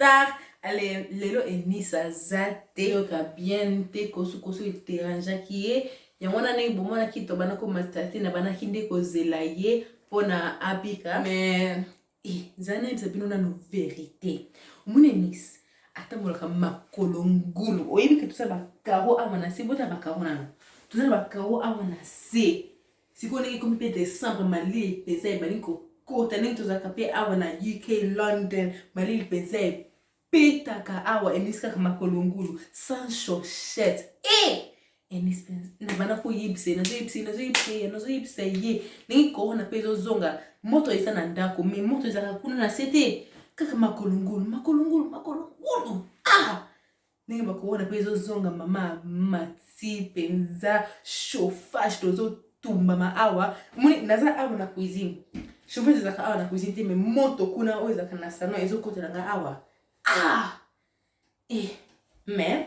retard. Ale lelo Eunice aza te, yoka bien te, kosukosu ederangeaki ye. Yango wana ndenge bomonaki tobanda komata te, nabandaki nde kozela ye mpona abika. Mais nzala nayebisa bino nano verite. Omoni Eunice atambolaka makolo ngulu. Oyebi ke toza bakaro awa na se, bota bakaro nano. Toza na bakaro awa na se. Sikoyo ndenge ekomi mpe decembre, malili mpenza ebandi kokota. Ndenge tozalaka mpe awa na UK London, malili mpenza epetaka awa. Eunice kaka makolo ngulu sans chaussette. Eunice nabanda koyebisa ye, nazoyebisa ye, nazoyebisa ye, nazoyebisa ye ndenge corona mpe ezozonga. Moto eza na ndako, mais moto ezalaka kuna na se te, kaka makolo ngulu, makolo ngulu, makolo ngulu. Ndenge bakorona mpe ezozonga, mama mati mpenza chauffage, tozotumbama awa. Moni naza awa na cuisine, chauffage ezalaka awa na cuisine te, mais moto kuna oyo ezalaka na salon ezokotela nga awa. Mais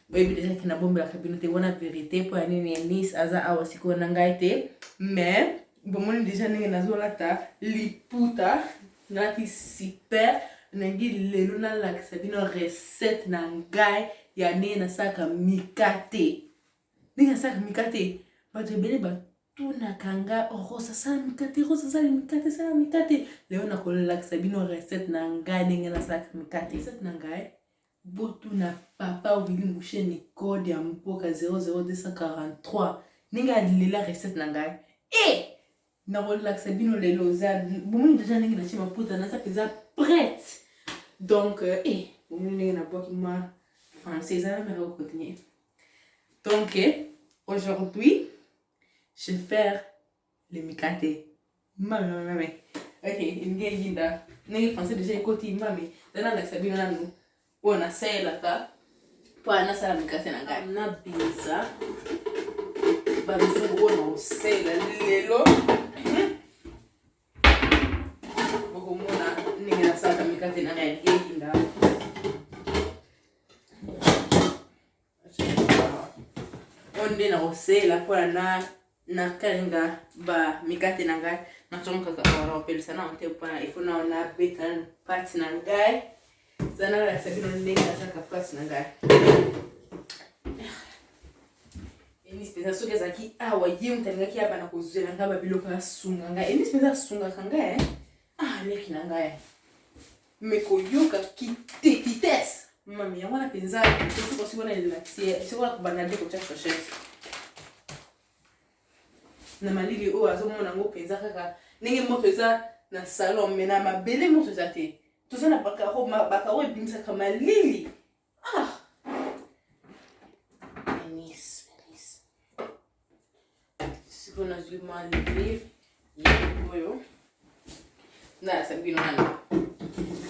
boyebi deja ke nabombelaka bino te wana verité. Mpo ya nini Eunice aza awa sikoyo na ngai te? Mais bomoni deja ndenge nazolata liputa, nalati super. Nangi lelo nalakisa bino recette na ngai ya ndenge nasalaka mikate. Ndenge nasalaka mikate, bato ebele batunaka ngai: "Oh, Rose asala mikate, Rose asala mikate, asala mikate." Lelo nakolakisa bino recette na ngai ndenge nasalaka mikate. Recette na ngai, botuna papa Willy Musheni, code ya mboka 00243, ndenge alela recette na ngai. Nakolakisa bino lelo. Oza bomoni deja ndenge natie maputa, naza mpenza prête. Donc bomoni ndenge nabwaki mwa français, eza na meka kocontinue. Donc aujourd'hui je vais faire le mikate. Mame, mame, mame, ok, elingi eyinda ndenge français deja ekoti. Mame, eza nalakisa bino nanu oyo nasalelaka mpo nasala mikate na ngai. Nabimisa banzungu oyo nakosalela lelo, bokomona ndenge nasalaka mikate na ngai. Elingi eyinda. Oyo nde nakosalela mpona na nakalinga bamikate na ngai. Natongo kaka awa, nakopelisa nano te mpona ifo nao nabeta nanu pâte na ngai. Eza nalakisa bino ndenge nasalaka pâte na ngai. Eunice mpenza soki azalaki awa, ye moto alingaki abana kozwela ngai babiloko, asunga ngai. Eunice mpenza asungaka ngai, leki na ngai, me koyoka vitesse mami yango wana mpenza. Soki wana elakisi ye, soki wana kobanda nde kotia chaussette na malili oyo, azomona yango mpenza kaka ndenge moto eza na salon, me na mabele moto eza te. Toza na bakaro, bakaro ebimisaka malili. Eunice, Eunice, sikoyo nazwi mwa levure ye oyo, nalakisa bino nanu.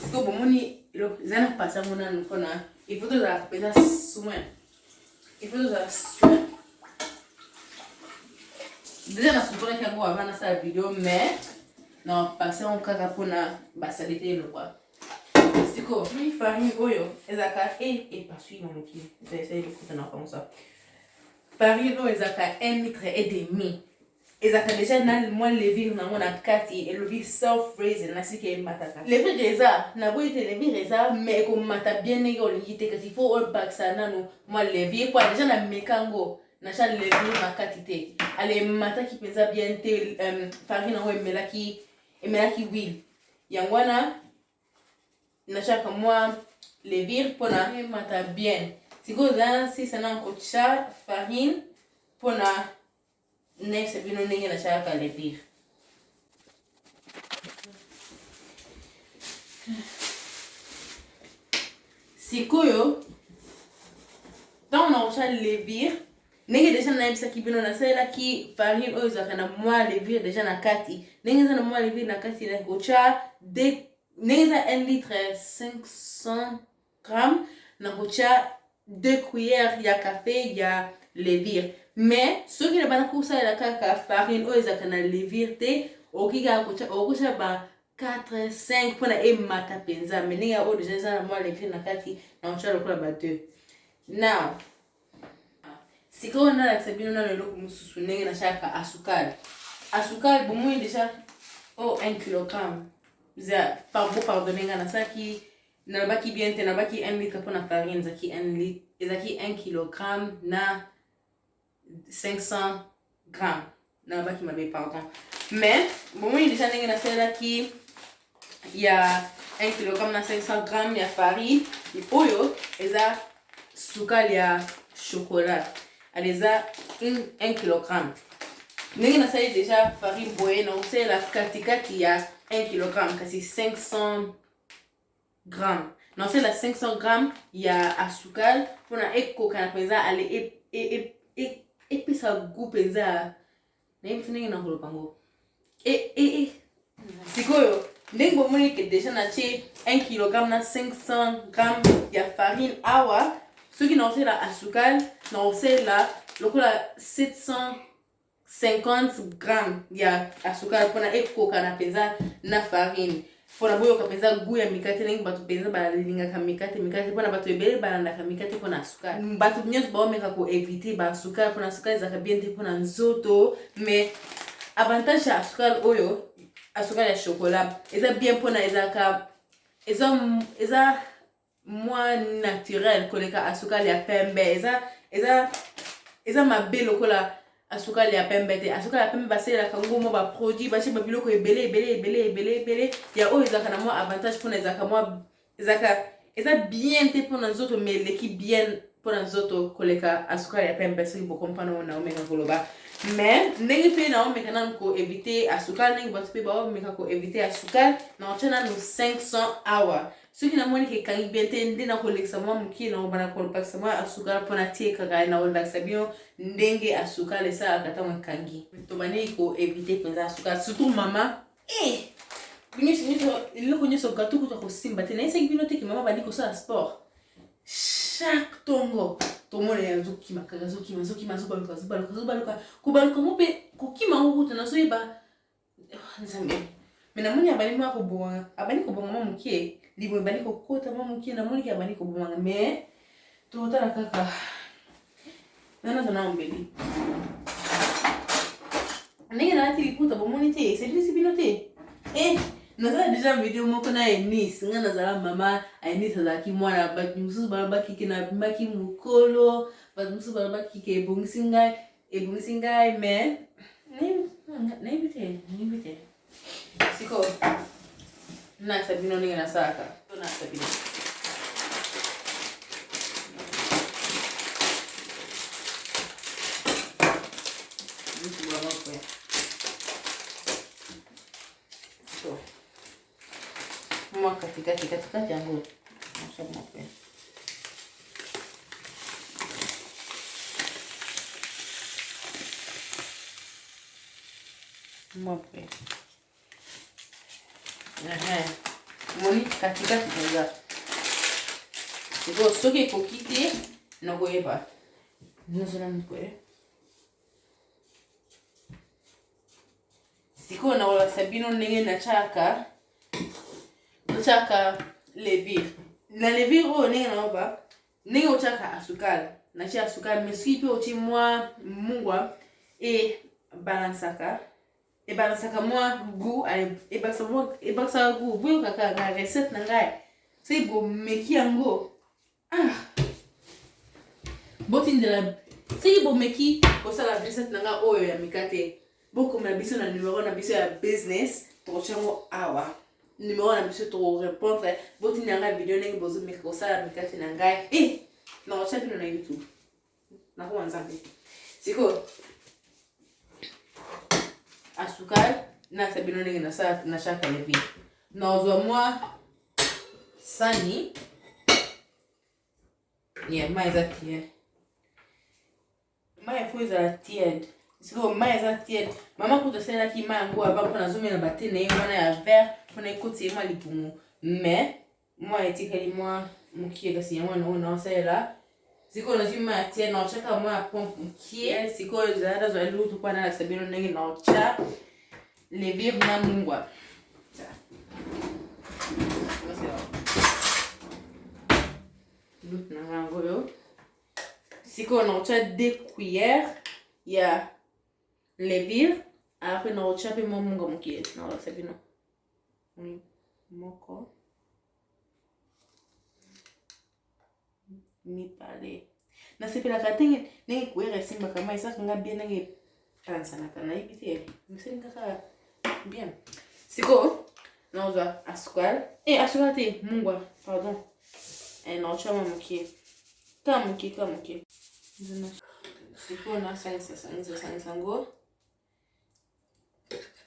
Sikoyo bomoni eza na pasi yango nanu mpona il faut tozala mpenza soin, il faut tozala soin. Deja nasukolaki yango avant nasala video, mais na pasi yango kaka mpona basaleté elokwa. Sikoyo mi farine oyo ezalaka epasui na mokili, eza elokota na pango. Farine oyo ezalaka 1 litre et demi, ezalaka deja na mwa levure nango na kati. Elobi self raising, nasiki emataka. Levure eza, naboyi te, levure eza, mais ekomata bien ndenge olingi te. Kasi faut obakisa nanu mwa levure po deja na meka yango, natya levure na kati te, ale emataki mpenza bien te. Farine yango emelaki huile, yango wana natiaka mwa levure mpona emata bien. Sikoyo eza sisa na kotya farine mpona nayebisa bino ndenge natiaka levure. Sikoyo ntango nakotya levure, ndenge deja nayebisaki bino, nasalelaki farine oyo ezalaka na mwa levure deja na kati. Ndenge eza na mwa levure na kati, nakotya ndenge eza 1 litre 500 gramme, nakotya 2 cuillère ya café ya levure. Mais soki na bana kosalela kaka farine oyo ezalaka na levure te, okoki kaka kotya, okotya ba 4 5 mpona emata mpenza. Mais ndenge oyo deja eza na mwa levure na kati, nakotya lokola ba 2. Now sikoyo nalakisa bino nano eloko mosusu, ndenge natiaka asukali. Asukali bomoni deja oyo 1 kilogramme. Bo pardonne nga, nasalaki. Nalobaki bien te, nalobaki 1 litre mpo na farine ezalaki 1 litre, ezalaki 1 kilogramme na 500 gramme. Nalobaki mabe, pardon. Mais bomoni deja ndenge nasalelaki ya 1 kilogramme na 500 gramme ya farine. Oyo eza sukali ya chocolat, ale eza 1 kilogramme. Ndenge nasali deja farine boye, nakosalela katikati ya 1 kilogramme, kasi 500 gramme. Nakosalela 500 gramme ya asukal mpona ekokana mpenza, ale epesa goût mpenza. Nayebi te ndenge nakoloba yango. Sikoyo ndenge bomoni ke deja natie 1 kilogramme na 500 gramme ya farine awa, soki nakosalela asukal, nakosalela lokola 750 gramme ya asukal mpona ekokana mpenza na farine, mpona boyoka mpenza goût ya mikate, ndenge bato mpenza balingaka mikate. Mikate mpona bato ebele balandaka mikate mpona sukali. Bato nyonso baomeka koevite basukali mpona sukali ezalaka bien te mpona nzoto. Mais avantage ya sukali oyo, asukali ya chocolat, eza bien mpona ezalaka eza mwa naturel koleka asukali ya pembe. Eza mabe lokola asukali ya pembe te. Asukali ya pembe basalelaka ngo mwa baproduit, batie babiloko ebele ebele ebele ebele ebele. Ya oyo ezalaka na mwa avantage mpona ezalaka mwa ezalaka eza bien te mpona nzoto, mais eleki bien mpona nzoto koleka asukali ya pembe. Soki bokomprendre oyo naomeka koloba. Mais ndenge mpe naomeka nanu koevite asukali, ndenge bato mpe baomeka koevite asukali, naotya nanu 500 awa. Soki namoni ke ekangi bien te, nde nakolekisa mwa mokie, nakobanda kolakisa mwa asukala mpona tie kaka. Nakolakisa bino ndenge asukala esalaka ntango ekangi. Tobandeki koevite mpenza asukala, surtout mama. Nyonso nyonso, eloko nyonso, gato kuta kosimba te. Nayesaki bino te ke mama bandi kosala sport chaque ntongo. Tomona ye azokima kaka, azokima, azokima, azobaluka, azobaluka, azobaluka, kobaluka ngo mpe kokima ngo kuta nazoyeba Nzambe. Me namoni abandi mwa kobonga, abandi kobonga mwa mokie, libo ebandi kokota mwa mokie. Namoni ke abandi kobonga, mais tokotala kaka nana tona ombeli ndenge nalati liputa. Bomoni te, esepelisi bino te? Nazala deja video moko na Eunice. Nga nazala mama, Eunice azalaki mwana. Bato mosusu balobaki ke nabimaki mokolo, bato mosusu balobaki ke ebongisi ngai, ebongisi ngai, mais nayebi te, nayebi te. Sikoyo nasa bino ndenge nasalaka, nasa bino. So mwa katikati katikati yango. Mwa boye, moni katikati mpenza. Sikoyo soki ekoki te, nakoyeba nyonso boye. Sikoyo nakolakisa bino ndenge natiaka levure. Na levure oyo, ndenge naoba, ndenge otiaka asukali, natia asukali, mais soki mpe otie mwa mungwa, ebalansaka ebalansaka mwa goût, ebakisaka goût. Boyokaka na recette na ngai, soki bomeki yango, ah, botindela. Soki bomeki kosala recette na ngai oyo ya mikate, bokomela biso na numero na biso ya business. Tokotia yango awa, numero na biso, tokorépondre. Botindela ngai video ndenge bozomeka kosala mikate na ngai, e nakotia bino na YouTube. Nakoma Nzambe. Sikoyo asukal, nasa bino ndenge natiaka levure. Nazwa mwa sani ya mai eza tiède. Mai efo ezala tiède. Sikoyo mai eza tiède. Mama kutu asalelaki mai yango ava mpona azomela bate na ye wana ya vert, mpona ekoti ye mwa libumu, mais mwa etikali mwa mokie, kasi yango wana oyo naosalela. Sikoyo nazwi mai ya tiède, naotiaka mwa ya pompe mokie. Sikoyo ezala nazwa lutu mpo nalakisa bino ndenge naotya levure na mungwa. Lutu na ngai yango oyo. Sikoyo naotya 2 cuillère ya levure, après naotya mpe mwa mungwa mokie. Naolakisa bino moko. Mibale. Nasepelaka te ndenge cuillère esimbaka mai, esalaka nga bien ndenge epanzanaka, nayebi te, esali kaka bien. Sikoyo nazwa asukal, eh asukal te, mungwa, pardon. Eh naotya mwa moke, kaka moke, kaka moke. Sikoyo nasangisa sangisa sangisa yango.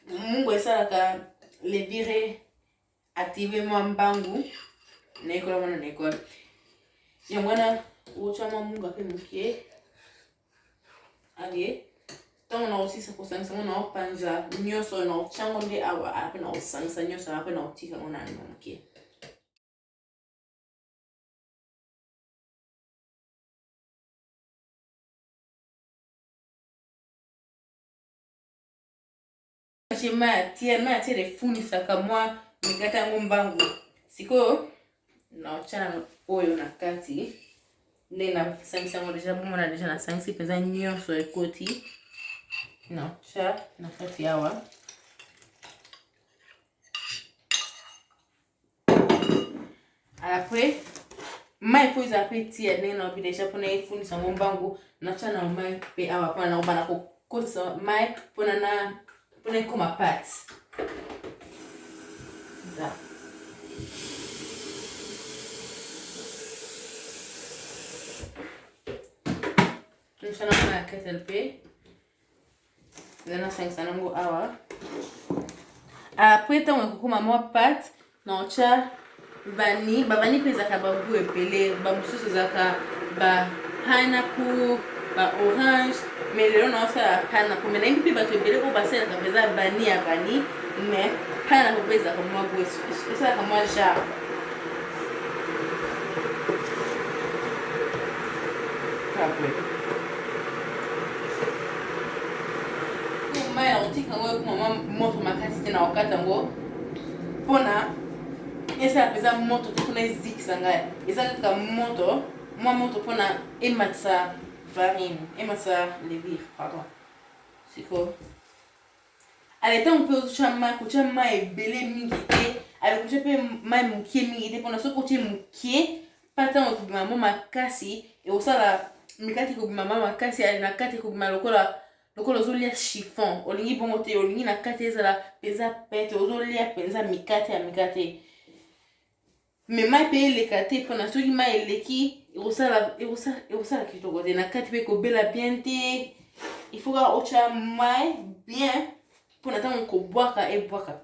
Mungwa esalaka levure active mwa mbangu na ekola mwana na ekole. Yango wana otya mwa munga mpe moke. Ale ntango nakosilisa kosangisa yango, naopanza nyonso, naotya yango nde awa, ape naosangisa nyonso, ape naotika yango na moke. Mai ya tiède, mai ya tiède efunisaka mwa mikate yango mbangu. Sikoyo naotya na oyo na kati nde nasangisi yango deja, bomona deja nasangisi mpenza nyonso ekoti, naotya na kati awa. Après mai fo ezala mpe tia ndenge nalobi deja mpona efunisa yango mbangu, natya na mai mpe awa mpona nakobanda kokotisa mai mpona na mpona ekoma pate. Natya na mai ya kettle mpe eza nasangisa nango awa. Après ntango ekokoma mwa pate, naotya vani. Bavani mpe ezalaka bagout ebele, bamosusu ezalaka ba pineapple, ba orange, mais lelo naosala pineapple. Mais nayebi mpe bato ebele oyo basalelaka mpenza vani ya vani, mais pineapple mpe ezalaka mwa gout, esalaka mwa genre. Mai ya kotika yango ekoma mwa moto makasi te, na kokata yango mpona esala mpenza moto te, mpona ezikisa ngai. Eza kaka moto, mwa moto mpona ematisa farine, ematisa levure, pardon. Sikoyo ale ntango mpe ozotya mai, kotya mai ebele mingi te, ale kotya mpe mai mokie mingi te, mpona soki otie mokie mpa ntango ekobima mwa makasi, ekosala mikate ekobima mwa makasi, ale na kati ekobima lokola lokola ozolia chiffon. Olingi bongo te, olingi na kati ezala mpenza pete, ozolia mpenza mikate ya mikate. Me mai mpe eleka te, mpona soki mai eleki ekosala ekosala kitoko te na kati, mpe ekobela bien te. Il faut kaka otya mai bien mpona ntango kobwaka ebwaka.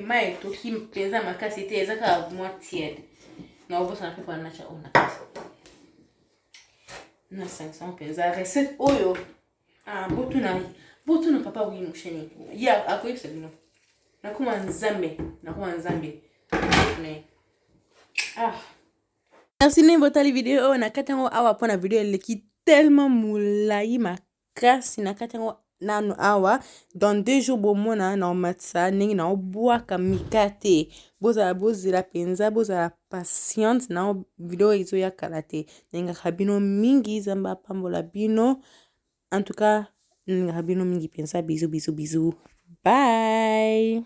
Mai etoki mpenza makasi te, eza kaka mwa tiède. Na obosana mpe mpona natya oyo na kati, nasangisa mpenza recette oyo. Ah, botuna botuna papa Wi Musheni, ye akoyebisa bino. Nakoma Nzambe, nakoma Nzambe. Ah, merci ndenge botali video oyo. Na kati yango awa mpona video eleki tellement molai makasi, na kati yango nanu awa. Dans 2 jours bomona na omatisa ndenge na obwaka mikate. Bozala, bozela mpenza, bozala patiente na video ezoya kala te. Nalingaka bino mingi, Nzambe apambola bino. En tout cas nalingaka bino mingi mpenza. Bisous, bisous, bisous, bye.